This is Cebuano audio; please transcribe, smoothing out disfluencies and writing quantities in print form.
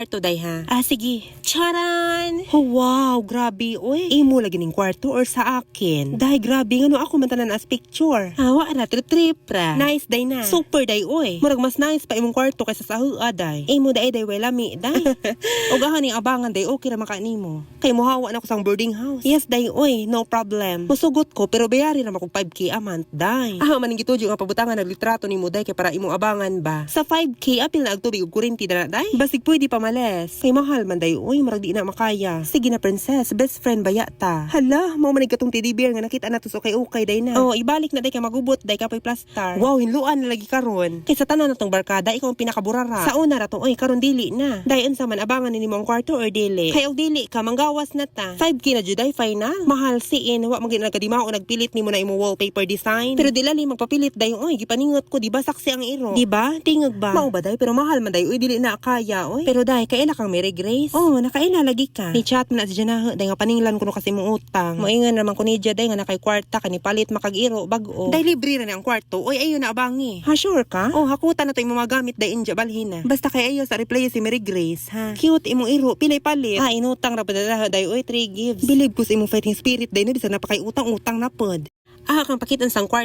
Day ha. Ah, sige. Charan! Oh, wow, grabe, oy. Imo lagi ning kwarto or sa akin? Day, grabe, ngano ako man tanan as picture. Ah, wa na, trip-trip ra. Nice, day na. Super, day, oy. Murag mas nice pa imong kwarto kaysa sa hua, day. Imo, day, day, way lami, day. Ug aha ning abangan, day, okay ra maka nimo. Kay mohawa na ko sang boarding house. Yes, day, oy, no problem. Musugot ko, pero bayari ra makog 5K a month, day. Ah, maning gitudyo nga pabutangan ng litrato nimo, day, kay para imong abangan ba. Sa 5K, apil na ang tubig ug kuryente dara, day. Basig pwede pa males. Kay mahal man, day, oy, murag di na makaya. Sige na, princess, best friend ba ta? Hala, mao man katong teddy bear nga nakita nato sa okay-okay, day na. Oh, ibalik na, day, kay magubot, day, kapoy plastar. Wow, hinluan na lagi karon. Kay sa tanan natong barkada, ikaw ang pinakaburara. Sa una ra to, oy, karon dili na. Day, unsa man abangan nimo ang kwarto or dili? Kay og dili ka, manggawas na ta. 5K na jud ay final. Mahal siin, wa man gid nagkadimao nagpilit nimo na imo wallpaper design. Pero dili magpapilit day, oy, gipaningot ko, di ba saksi ang iro? Di ba? Tingog ba? Mao ba day, pero mahal man day, oy, dili na kaya, oy. Pero day, kaila kang Mary Grace? Oh, nakaila lagi ka. Ni chat man na si Janahe, day nga paninglan kuno kasi mong utang. Moingan naman ko ni day nga nakay kwarta kani palit makag-iro bag-o. Day libre ra ni ang kwarto. Oy, ayo na abangi. Ha, sure ka? Oh, hakutan na to imong mga gamit day inja balhin na. Basta kay ayo sa reply si Mary Grace, ha. Cute imong iro, pilay palit. Ha, inutang ra pa day, oy, three gives. Believe ko sa imong fighting spirit day na bisan napakay utang-utang na pod. Ah, kang pakitan sang kwarto.